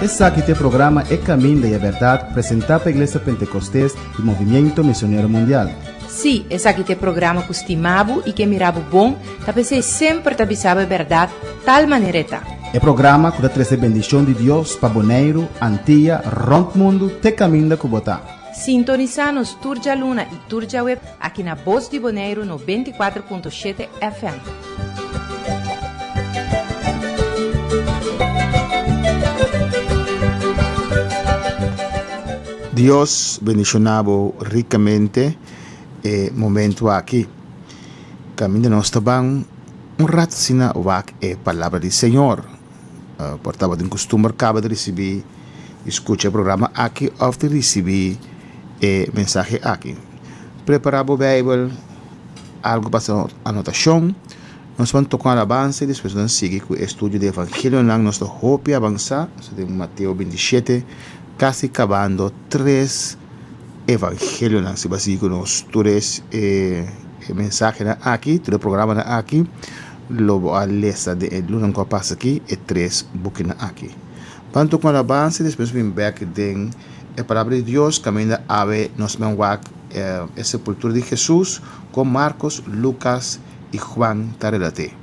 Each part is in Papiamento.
Esaki ta e programa E Caminda y e Berdad presenta pa Iglesia Pentecostes y Movimiento Misionero Mundial. Sí, esaki ta e programa ku stima bo i ke mira bo bon, ta p'esei semper ta bisa bo e bèrdat tal manera e ta. E programa ku ta trese bendishon di Dios pa Boneiru, Antia, rònt mundu te kaminda ku bo ta. Sintonisá nos tur djaluna i tur djaweb aki na Bos di Boneiru 94.7 FM. Dios bendiciona bo ricamente e momento aki. Caminda nos ta ban un rato asina wak e palabra di Señor. Por tabatin custumber caba di ricibi y scucha e programa aki of di ricibi e mensahe aki. Prepara bo Bijbel, algo pa haci anotacion. Nos ban toca un alabansa y despues nos sigui cu e estudio di Evangelionan. Nos ta hopi avansa, nos ta den Mateo 27. Casi cabando tres evangelionan. Si bo a sigui cu nos tur e mensahenan aki, tur e programanan aki, lo bo a lesa den e lunanan cu a pasa aki e tres bukinan aki. Tanto cu alabansa y despues bin bek den e Palabra di Dios caminda awe nos men wak e sepultura di Jesus con Marcos, Lucas y Juan ta relat'é.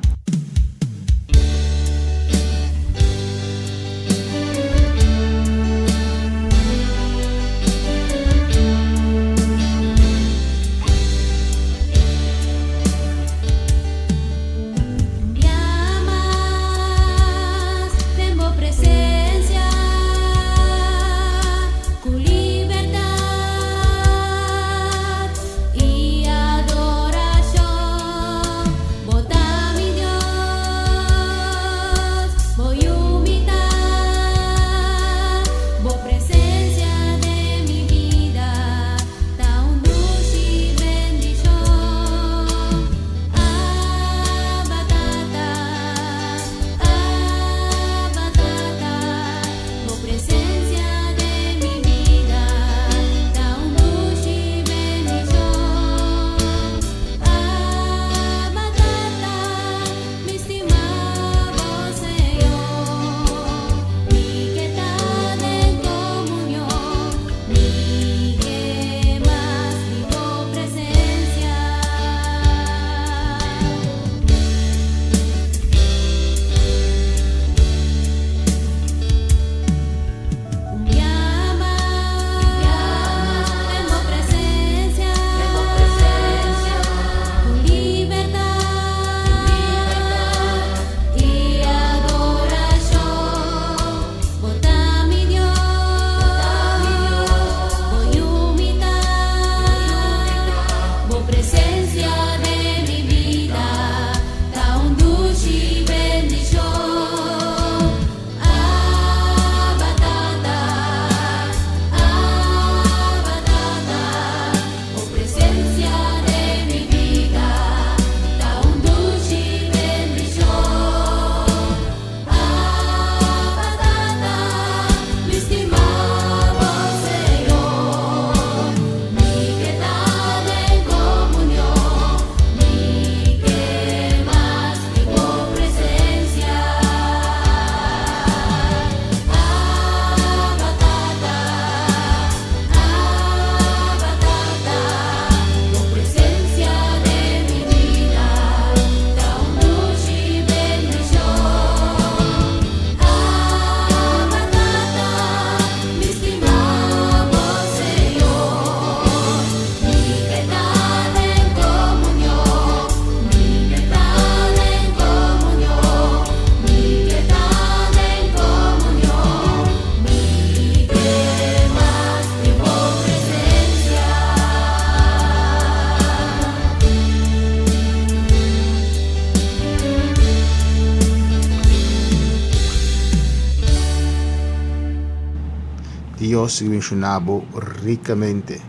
Dios sigui bendiciona bo ricamente.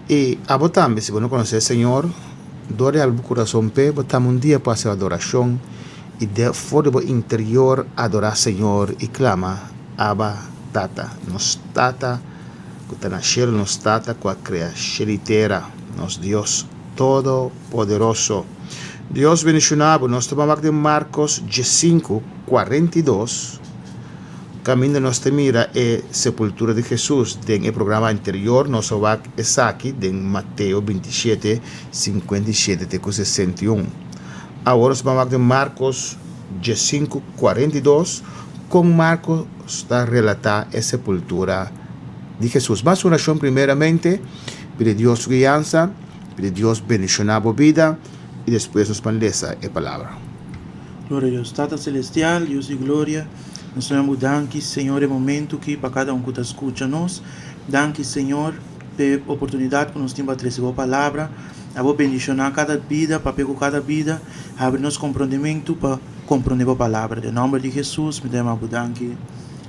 Y abo tambe si bo no conoce e Señor, dor di habri bo curason p'e, bo tambe un dia por haci adoracion y de for di bo interior adora Señor y clama, Abba, Tata, nos Tata cu ta na cielo, nos Tata cu a crea cielo y tera, nos Dios Todopoderoso. Dios bendiciona bo. Nos ta ban wak den Marcos diescinco, 42, caminda nos ta mira e sepultura di Jesus. Den e programa anterior nos a wak esaki den Mateo 27, 57 te cu 61. Awor nos ta ban wak den Marcos diescinco, 42, con Marcos ta relata e sepultura di Jesus. Mas oracion primeramente, pidi Dios su guiansa. Pidi Dios bendiciona bo bida y despues nos pan lesa e palabra. Gloria a Dios. Tata Celestial, Dios di gloria, nos ta bo danki, Señor, e momento ki pa cada un cu ta scucha nos. Danki, Señor, p'e oportunidad cu nos tin pa trece bo palabra. Abo bendiciona cada bida, papia cu cada bida, habri nos comprondimento pa comprende bo palabra. Den nomber di Jesus, mi ta yama bo danki.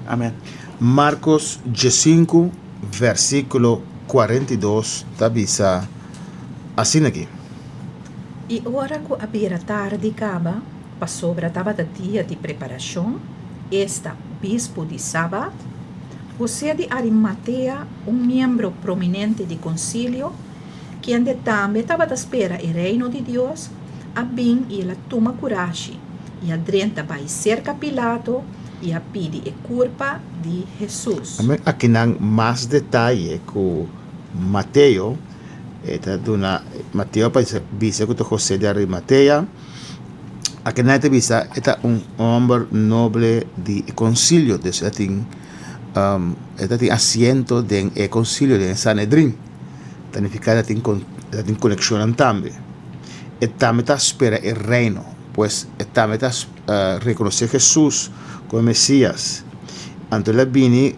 Amen. Marcos diescinco, Versíkulo 42 ta bisa asin'aki. I ora ku a bira tardi kaba, pasobra tabata dia di preparashon, esta, bispu di sabat, Hosé di Arimatea, un miembro prominente di konsilio, kende tambe tabata spera e Reino di Dios, a bin i el a tuma kurashi i a drenta bai serka Pilato i a pidi e kurpa di Hesus. Amen. Akinan mas detaye ku Mateo e ta duna. Mateo pa bisa ku ta José di Arimatea. Akinan e ta bisa e ta un hòmber noble di e konsilio, dus e tin e ta tin asiento den e konsilio, den e Sanedrin. Ta nifiká e ta tin konekshonnan tambe. E tambe ta spera e reino, pues e tambe ta rekonosé Hesus komo e Mesias. Anto el a bini,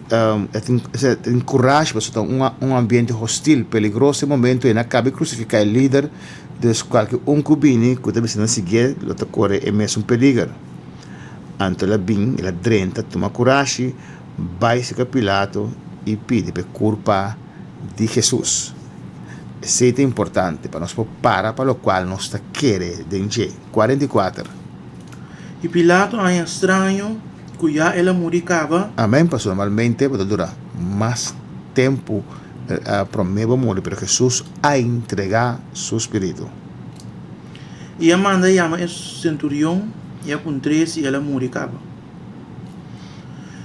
e tin e tin kurashi pasobra ta un ambiente hostil, peligroso e momento, i nan a kaba di krusifiká e lider, dus kualke un ku bini ku ta bisa nan siguié lo ta kore e mesun peliger. Anto el a bin, el a drenta, tuma kurashi, bai serka Pilato i pidi pa e kurpa di Hesus. Esei ta importante pa nos por para pa lokual nos ta kere den dje. 44. I Pilato a haña straño ku ya el a muri kaba. Amen, pasobra normalmente bo ta dura mas tempu promé bo muri, pero Hesus a entregá su spiritu. I a manda yama e senturion i a puntr'é si el a muri kaba.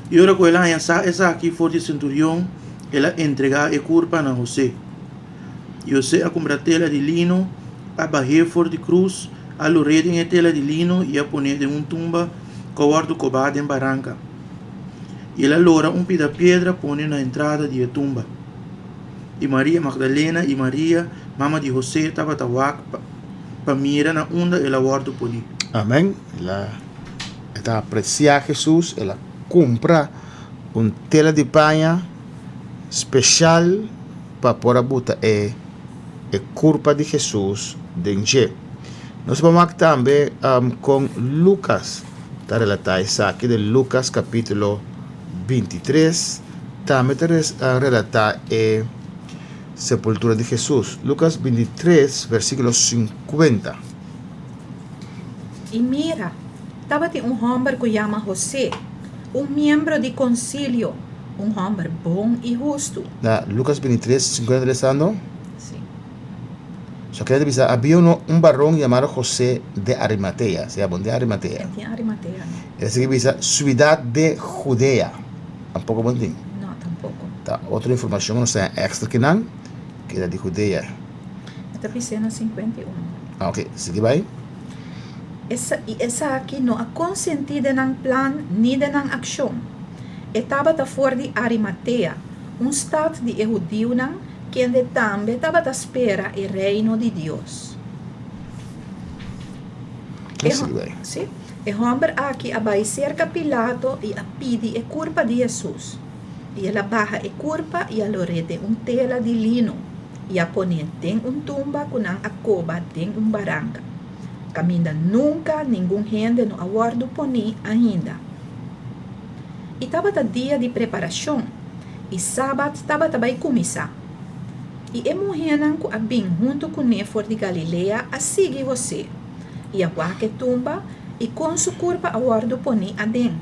I ora ku el a haña sa esaki for di e senturion, el a entregá e kurpa na Hosé. I Hosé a kumpra tela di lino, a bah'é for di krus, a lor'é den e tela di lino i a pon'é den un tumba ku a wòrdu kobá den baranka. I el a lora un pida piedra pone na entrada di e tumba. I Maria Magdalena i Maria, mama di Hosé, tabata wak pa mira na unda el a wòrdu poní. Amèn. El a E ta apresiá Hesus, el a kumpra un tela di paña speshal pa por a buta e e kurpa di Hesus den dje. Nos por wak tambe kon Lukas ta relatá esaki den Lukas kapítulo 23, tambe ta relatá e sepultura di Hesus. Lukas 23 versíkulo 50. I mira, tabatin un hòmber ku yama Hosé, un miembro di konsilio, un hòmber bon i hustu. Na Lukas 23, 50 lesando? Sí. So keda ta bisa, Habia uno, un baron yamado José de Arimatea, sea bon, de Arimatea. E tin Arimatea, no. E ta sigui bisa, Suidat de Judea. Tampoko bon tin? No, tampoko. Ta otro informashon ku nos ta haña èkstra kinan, keda di Judea. E ta bis'é na 51. Ah, ok, sigui bai. Esa, i esaki no a konsentí den nan plan ni den nan akshon. E tabata for di Arimatea, un stat di e hudiunan, kende tambe tabata spera e Reino di Dios. E, Sigui bai. sí. E hòmber aki a bai serka Pilato i a pidi e kurpa di Hesus. I el a baha e kurpa i a lor'é den un tela di lino. I a pon'é den un tumba ku nan a koba den un baranka, kaminda nunka ningun hende no a wòrdu poní ainda. I tabata dia di preparashon, i sabat tabata bai kuminsá. I e muhénan ku a bin huntu kuné for di Galilea a sigui Hosé, i a wak e tumba i kon su kurpa a wòrdu poní aden.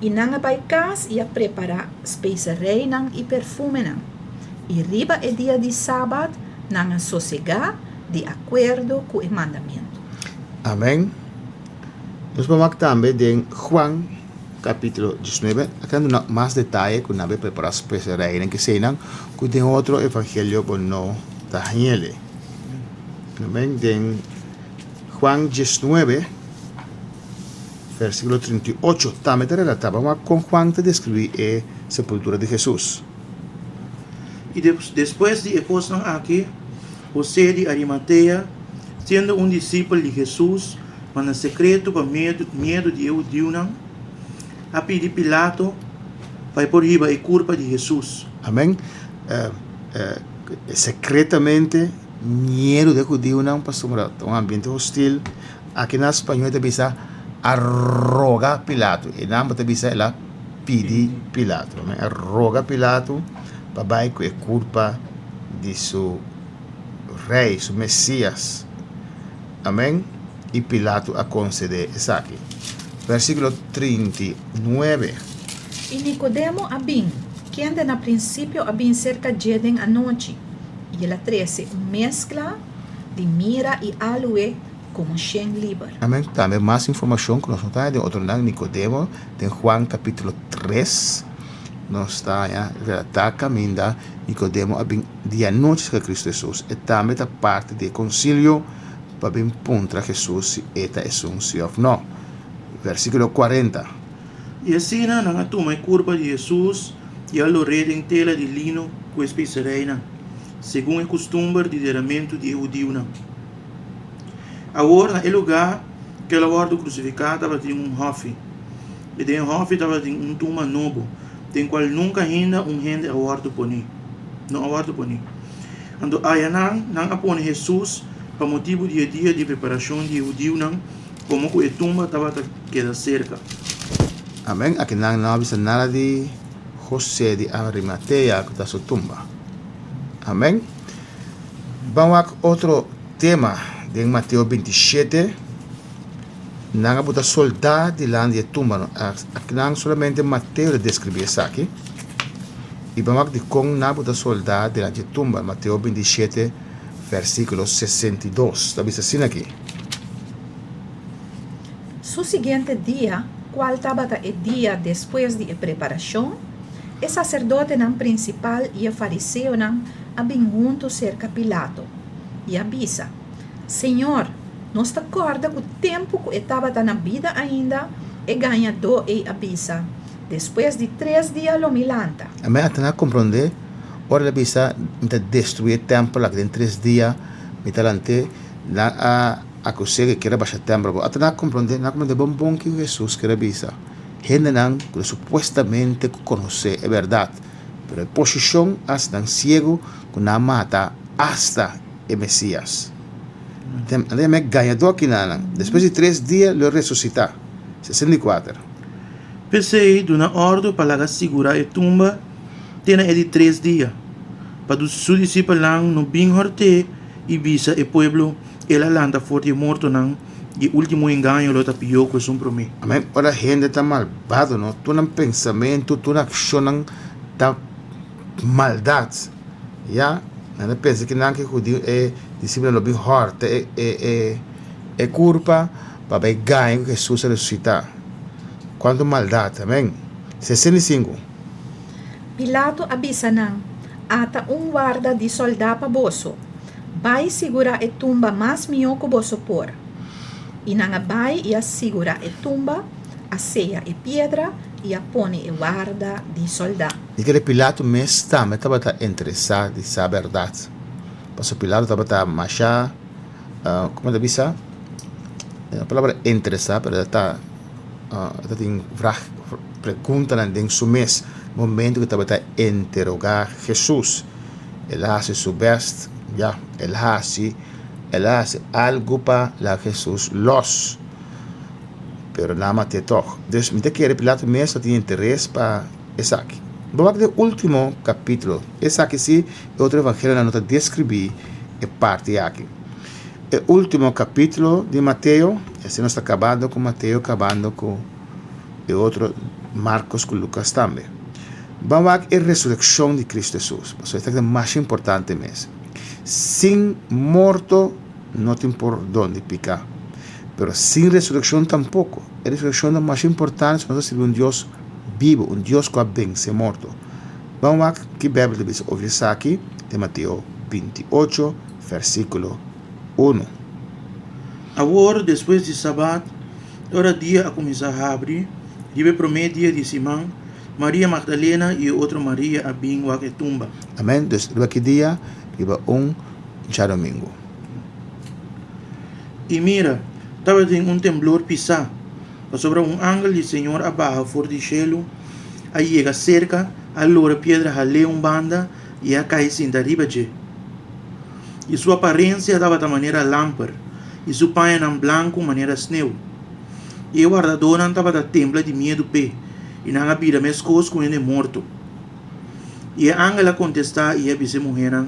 I nan a bai kas i a prepará spesereinan i perfumenan. I riba e dia di sabat nan a sosegá di akuerdo ku e mandamentu. Amèn. Nos por wak tambe den Juan kapítulo 19. Aki nan duna mas detaye ku nan a prepará spesereinan keseinan ku den otro evangelio bo no ta hañ'el. Amèn. Den Juan 19 versíkulo 38 tambe ta relatá. Ban wak kon Juan ta deskribí e sepultura di Hesus. I despues di e kosnan aki, Hosé di Arimatea, siendo un disipel di Hesus, ma na sekreto pa miedu di e hudiunan, a pidi Pilato pa e por hiba e kurpa di Hesus. Amèn. Sekretamente, miedu di e hudiunan, pasobra ta un ambiente hostil. Aki na spañó e ta bisa a roga Pilato. E nan bo ta bisa el a pidi Pilato. Amèn. A roga Pilato pa bai ku e kurpa di su Rei, su Mesias. Amèn. I Pilato a konsedé esaki. Versíkulo 39. I Nikodemo a bin, kende na prinsipio a bin serka dje den anochi, i el a trese un meskla di mira i aloe komo shen liber. Amèn. Tambe mas informashon ku nos no ta haña den otronan, Nikodemo, den Juan kapítulo 3, nos ta haña relatá kaminda Nikodemo a bin di anochi serka Kristu Hesus. E tambe ta parti di e konsilio pa bin puntra Hesus si e ta esun si òf nò. Versíkulo 40. I asina nan a tuma e kurpa di Hesus i a lor'é den tela di lino ku e spesereinan, segun e kustumber di deramentu di e hudiunan. Awor na e lugá ku el a wòrdu krusifiká tabatin un hòfi, i den e hòfi tabatin un tumba nobo, den kual nunka ainda un hende a wòrdu poní, no a wòrdu poní. Anto ayanan nan a pone Hesus pa motibu di e dia di preparashon di e hudiunan, komo ku e tumba tabata keda serka. Amèn. Akinan no a bisa nada di Hosé di Arimatea ku ta su tumba. Amèn. Ban wak otro tema den Mateo 27. Nan a buta soldá dilanti di e tumba. Akinan solamente Mateo ta deskribí esaki. I ban wak dikon nan a buta soldá dilanti di e tumba. Mateo 27 versíkulo 62 ta bisa asina aki. Su siguiente dia, kual tabata e dia despues di e preparashon, e saserdotenan prinsipal i e fariseonan a bin huntu serka Pilato i a bisa, Señor, nos ta kòrda ku tempu ku e tabata na bida ainda, e gañadó ei a bisa, Despues di tres dia lo mi lanta. Amén, ata nan a komprondé ora el a bisa, Mi ta destruí e tèmpel aki den tres dia, mi ta lant'é. Nan a akus'é ku e kier a basha tèmpel abou. Ata nan a komprondé, nan a komprondé bon bon kiko Hesus kier a bisa. Hendenan ku ta supuestamente ku konosé e bèrdat, pero e posishon a hasi nan siegu ku nan a mata asta e Mesias. Nan ta yama e gañadó akinanan. Despues di tres dia lo e resusitá. 64. P'esei duna òrdu pa laga sigurá e tumba te na e di tres dia, pa su disipelnan no bin hòrt'é i bisa e pueblo, El a lanta for di e mortonan, i e último engaño lo ta pió ku esun promé. Amén. Ora hende ta malbado, no? Tur nan pensamentu, tur nan akshonnan ta maldat. Ya, nan a pensa ki nan ke hudiu e disipelnan lo bin hòrta e e e e kurpa pa bai gaña ku Hesus a resusitá. Kuantu maldat, amèn. 65. Pilato a bisa nan, Ata un warda di sòldá pa boso. Bai sigurá e tumba mas mihó ku boso por. I nan a bai i a sigurá e tumba, a seya e piedra i a pone e warda di sòldá. I kere Pilato mes tambe tabata interesá di sa bèrdat. Pasobra Pilato tabata masha, komo ta bisa, e palabra interesá, pero e ta e ta tin vrag, preguntanan den su mes momento ku e tabata interogá Hesus. El a hasi su bèst, ya, el a hasi, el a hasi algu pa laga Hesus lòs. Pero nan a mat'é tòg. Dus mi ta kere Pilato mes ta tin interes pa esaki. Bo wak den último kapítulo. Esaki sí, e otro evangelionan no ta deskribí e parti aki. E último kapítulo di Mateo, i asina nos ta kabando ku Mateo, kabando ku e otro Markos ku Lukas tambe. Ban wak e resurekshon di Kristu Hesus, pasobra esaki ta masha importante mes. Sin morto no tin pordon di piká. Pero sin resurekshon tampoko. E resurekshon ta masha importante si nos ta sirbi un Dios bibu, un Dios ku a vense morto. Ban wak ki Beibel ta bisa over esaki den Mateo 28, versíkulo 1. Awor, despues di Sabat, ora dia a kuminsá habri, riba e promé dia di siman, Maria Magdalena i e otro Maria a bin wak e tumba. Amèn. Dus riba ki dia? Riba un djadumingu. I mira, tabatin un temblor pisá, pasobra un angel di Señor a baha for di shelu, a yega serka, a lora piedra hal'é un banda i a kai sinta riba dje. I su aparensia tabata manera lamper, i su pañanan blanku manera sneu. I e wardadónan tabata tembla di miedu p'e, i nan a bira meskos ku hende morto. I e angel a kontestá i a bisa e muhénan,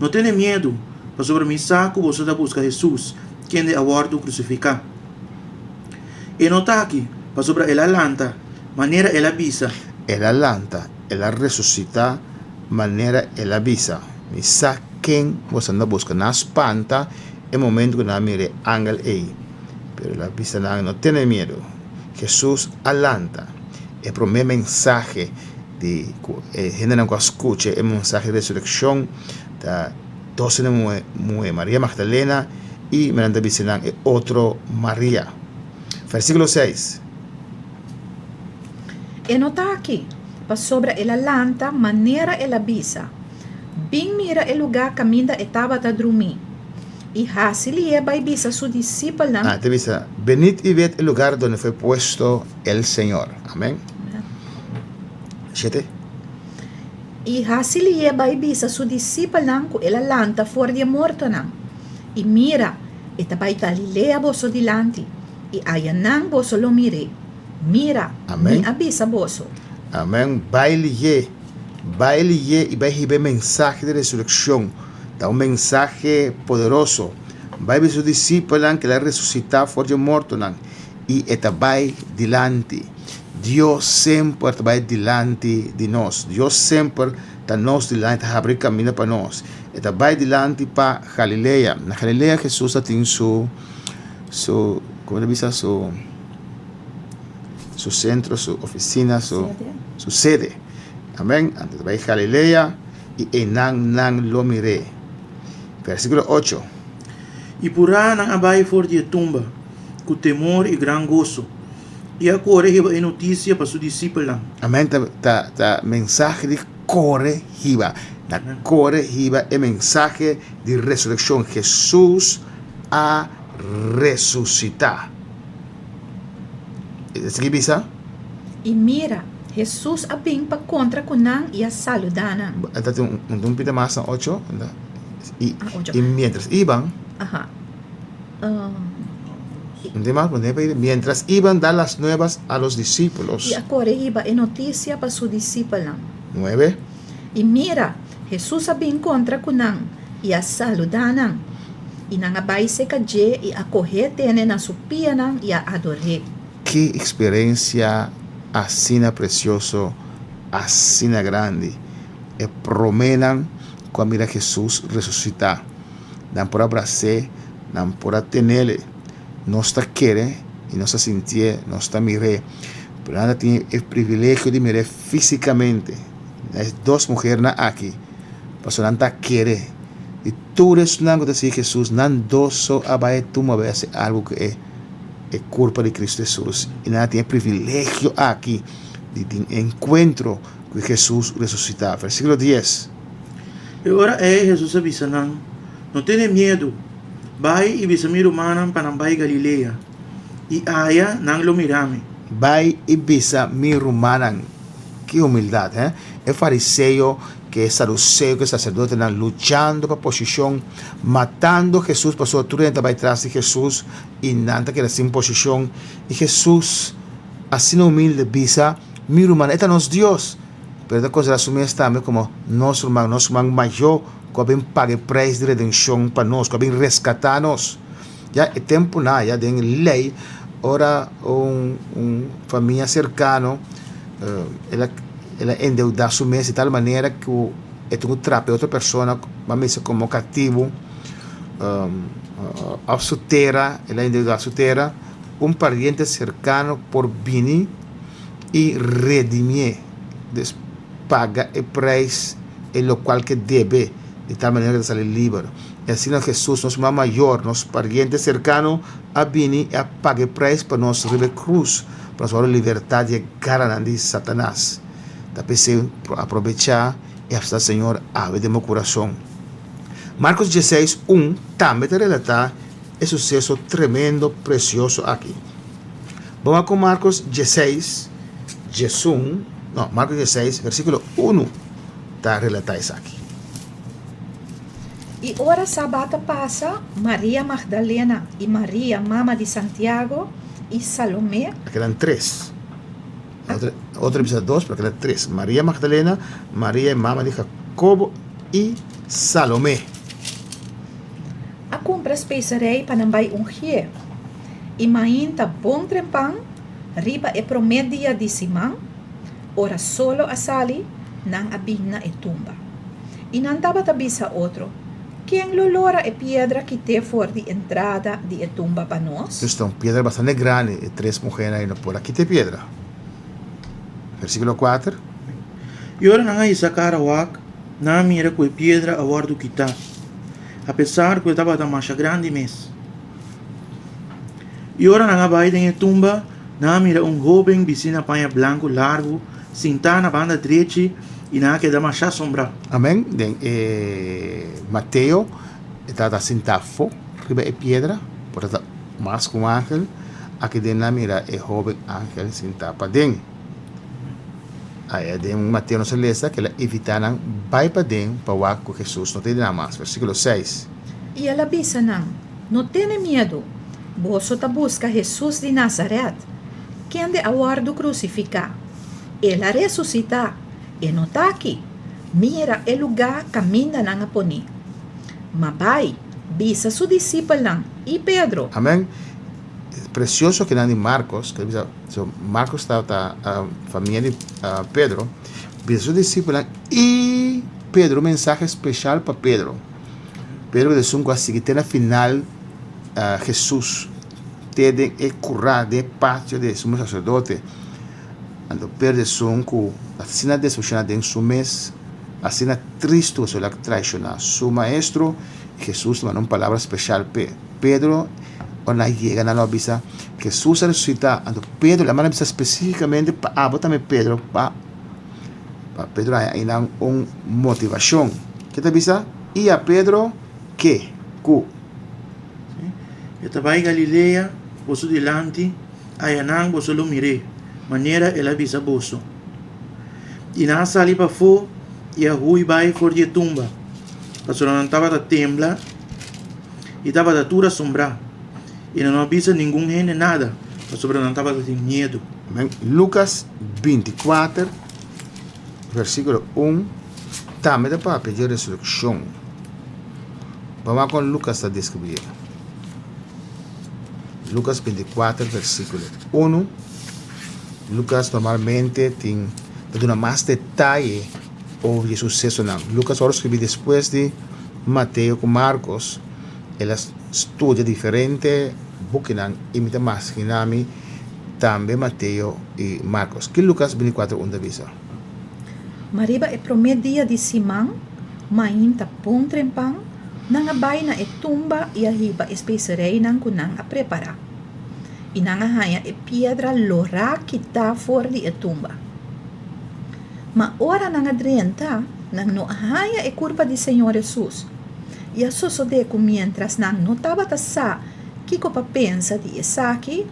No tene miedu, pasobra mi sa ku boso ta buska Hesus, kende a wòrdu krusifiká. E no ta aki, pasobra el a lanta, manera el a bisa. El a lanta, el a resusitá, manera el a bisa. Mi sa ken boso anda buska. Nan a spanta e momento ku nan a mira e angel ei. Pero el a bisa nan, No tene miedu. Hesus a lanta. E promé mensahe di ku e hendenan ku a skucha e mensahe di resurekshon ta dos hende muhé, Maria Magdalena i nan ta bisa nan e otro Maria. Versíkulo 6. E no ta aki, pasobra el a lanta manera el a bisa. Bin mira e lugá kaminda e tabata drumí. I hasi lié bai bisa su disipelnan. Ah, ta bisa, Benid i ved e lugar donde fue puesto el Señor. Amén. Shete. I hasi lié bai bisa su disipelnan ku el a lanta for di e mortonan. I mira, e ta bai Galilea boso dilanti, i ayanan boso lo mir'é. Mira, Amén. mi a bisa boso. Amén. Bai lié, bai lié i bai hiba e mensahe di resurekshon. Ta un mensahe poderoso. Bai bisa su disipelnan ku el a resusitá for di e mortonan, i e ta bai dilanti. Dios semper ta bai dilanti di nos. Dios semper ta nos dilanti, ta habri kaminda pa nos. E ta bai dilanti pa Galilea. Na Galilea Hesus a tin su, su, komo ta bisa, su. Su sentro, su ofisina, su su sede. Amén. Anto ta bai Galilea i einan nan lo mir'é. Versíkulo 8. I purá nan a bai for di e tumba ku temor i gran goso, i a kore hiba e notisia pa su disipelnan. Amén. Ta ta ta mensahe di kore hiba. Ta kore hiba e mensahe di resurekshon. Hesus a resusitá. E ta sigui bisa. I mira, Hesus a bin pa kontra ku nan i a saludá nan. E ta tin un pita mas na ocho. I, i mientras iban. Aha. Un tin mas, mientras iban dar las nuevas a los discípulos. I a kore hiba e notisia pa su disipelnan. 9. I mira, Hesus a bin kontra ku nan i a saludá nan. I nan a bai seka dje i a koh'é tene na su pianan i a ador'é. Ki eksperensia asina presioso, asina grandi! E proménan ku a mira Hesus resusitá, nan por a bras'é, nan por a tenel. Nos ta kere i nos ta sintié, nos ta mir'é, pero nan ta tin e privilegio di mir'é físikamente. E dos muhernan aki, pasobra nan ta kere. I tur esnan ku ta sigui Hesus, nan dos so a bai e tumba bai hasi algu ku e e kurpa di Kristu Hesus. I nan a tin e privilegio aki di tin e enkuentro ku Hesus resusitá. Versíkulo 10. E ora ei Hesus a bisa nan, No tene miedu. Bai i bisa mi rumannan pa nan bai Galilea, i aya nan lo mira mi. Bai i bisa mi rumannan. Ki humildat, he? E fariseo ku e saduseo ku e saserdotenan luchando pa posishon, matando Hesus pasobra tur hende ta bai tras di Hesus i nan ta keda sin posishon. I Hesus asina humilde bisa, Mi ruman, e ta nos Dios! Pero e ta konsiderá su mes tambe komo nos ruman, nos ruman mayó ku a bin paga e preis di redenshon pa nos, ku a bin reskatá nos. Ya e tempunan ya den lei ora un un famia serkano el a el a endeudá su mes di tal manera ku e tin ku trapa e otro persona, ban bisa komo katibu. Òf su tera, el a endeudá su tera, un pariente serkano por bini i redimié, dus paga e preis e lokual ke debe, di tal manera ke ta sali liber. I asina Hesus, nos Ruman Mayor, nos pariente serkano, a bini i a paga e preis pa nos riba e krus, pa nos wòrdu libertá di e garanan di Satanas. Ta p'esei aprobechá i apsá Señor awe den bo kurason. Marcos dieseis, un tambe ta relatá e suseso tremendo presioso aki. Bo wak ku Marcos dieseis, diesun, no, Marcos dieseis, versíkulo unu ta relatá esaki. I ora sabat a pasa, Maria Magdalena i Maria, mama di Santiago, i Salomé. A kedan tres. Otro bisa dos, pero keda tres. Maria Magdalena, Maria e mama di Jacobo i Salomé. A kumpra speserei pa nan bai ungié. I mainta bon trempan, riba e promé dia di siman, ora solo a sali, nan a bin na e tumba. I nan tabata bisa otro, Ken lo lora e piedra kit'é for di entrada di e tumba pa nos? Dus ta un piedra bastante grandi, e tres muhénan ei no por a kita e piedra. Versíkulo kuater. I ora nan a hisa kara wak, nan a mira ku e piedra a wòrdu kitá, apesar ku e tabata masha grandi mes. I ora nan a bai den e tumba, nan a mira un hóben bistí na paña blanku largu, sintá na banda drechi, i nan a keda masha asombrá. Amén. Den e Mateo e tabata sintá afó riba e piedra, por ta mas ku un ángel. Aki den nan a mira e hóben ángel sintá paden. Aya den Mateo nos a lesa ku el a invitá nan bai paden pa wak ku Hesus no ta den nan mas. Versíkulo seis. I el a bisa nan, No tene miedu, boso ta buska Hesus di Nazaret, kende a wòrdu krusifiká. El a resusitá, e no ta aki. Mira e lugá kaminda nan a pon'é. Ma bai, bisa su disipelnan i Pedro. Amèn. Presioso kinan di Marcos, ke bisa, so Marcos tabata famia di Pedro, bisa su disipelnan i Pedro, un mensahe speshal pa Pedro. Pedro ta esun ku a sigui te na final Hesus te den e kurá, den e patio di e sumo saserdote. Anto Pedro ta esun ku asina desepshoná den su mes, asina tristu pasobra el a traishoná su maestro, i Hesus ta manda un palabra speshal p'e. Pedro, ora nan a yega nan lo a bisa, Hesus a resusitá. Anto Pedro, el a manda bisa spesífikamente pa abo tambe Pedro, pa Pa Pedro haña einan un motivashon. Ke ta bisa? I a Pedro ke ku. E ta bai Galilea boso dilanti, ayanan boso lo mir'é, manera el a bisa boso. I nan a sali pafó i a hui bai for di e tumba, pasobra nan tabata tembla i tabata tur asombrá, i nan no a bisa ningun hende nada, pasobra nan tabata tin miedu. Lukas bintikuater, versíkulo un, tambe ta papia dje resurekshon. Ban wak kon Lukas ta deskribié. Lukas bintikuater, versíkulo unu, Lukas normalmente tin ta duna mas detaye over dje susesonan. Lukas ora skribí despues di Mateo ku Markos, el a studia diferente bukinan i mi ta masginá mi Tambe Mateo i Markos. Ki Lukas bintikuater un ta bisa? Ma riba e promé dia di siman, mainta bon trempan, nan a bai na e tumba i a hiba e spesereinan ku nan a prepará. I nan a haña e piedra lorá kitá for di e tumba. Ma ora nan a drenta, nan no a haña e kurpa di Señor Hesus. I a sosodé ku miéntras nan no tabata sa kiko pa pensa di esaki,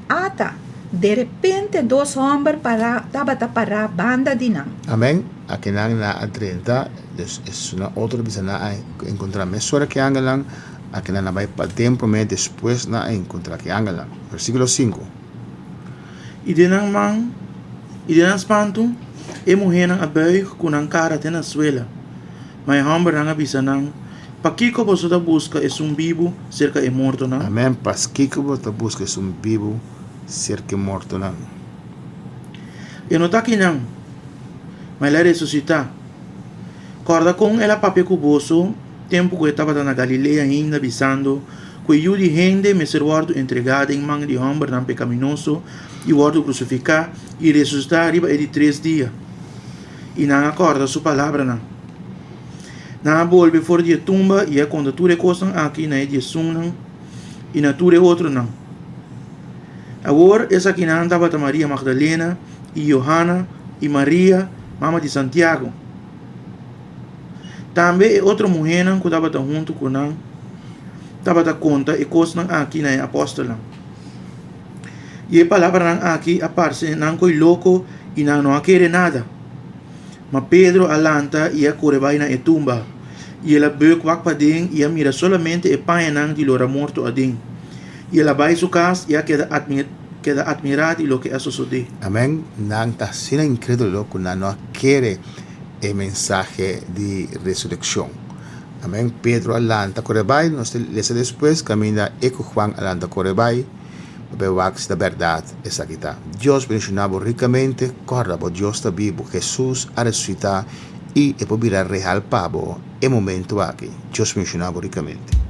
Ata, derepente dos hòmber pará tabata pará banda di nan. Amèn. Akinan nan a drenta, dus esunnan otro bisa nan a enkontrá mesora ku e angelnan, akinan nan bai paden promé, despues nan a enkontrá ku e angelnan. Versíkulo sinku. I den nan man, i den nan spantu, e muhénan a bùig ku nan kara te na suela. Ma e hòmbernan a bisa nan, Pakiko boso ta buska esun bibu serka e mortonan? Amèn, Paskiko bo ta buska esun bibu serka e mortonan? E no ta akinan, ma el a resusitá. Kòrda kon el a papia ku boso tempu ku e tabata na Galilea ainda, bisando ku e Yu di hende mester wòrdu entregá den man di hòmbernan pekaminoso i wòrdu krusifiká i resusitá riba e di tres dia. I nan a kòrda su palabranan. Nan a bolbe for di e tumba i a konta tur e kosnan aki na e diesunnan i na tur e otronan. Awor esakinan tabata Maria Magdalena i Johana i Maria, mama di Santiago. Tambe e otro muhénan ku tabata huntu ku nan tabata konta e kosnan aki na e apòstelnan. I e palabranan aki a parse nan koi loko i nan no a kere nada. Ma Pedro a lanta i a kore bai na e tumba, i el a bùk wak paden i a mira solamente e pañanan di lora morto aden. I el a bai su kas i a keda keda atmirá di loke a sosodé. Amèn. Nan ta asina inkrédulo ku nan no a kere e mensahe di resurekshon. Amèn. Pedro a lanta kore bai. Nos ta lesa despues kaminda e ku Juan a lanta kore bai pa bai wak si ta bèrdat esaki ta. Dios bendishoná bo rikamente. Kòrda bo Dios ta bibu. Hesus a resusitá i e por bira real pa bo e momentu aki. Dios bendishoná bo rikamente.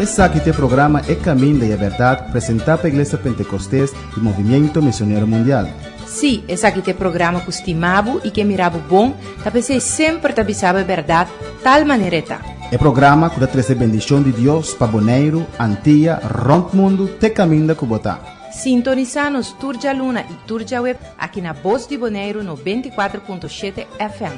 Esaki ta e programa E Caminda y e Berdad presenta pa Iglesia Pentecostes y Movimiento Misionero Mundial. Sí, esaki ta e programa cu stima bo y ke mira bo bon, ta p'esey semper ta bisa bo e berdad tal manera e ta. E programa cu ta trece bendicion di Dios pa Boneiru, Antia, rond mundo te caminda cu bo ta. Sintonisa nos tur djaluna y tur djaweb aki na Bos di Boneiru 94.7 FM.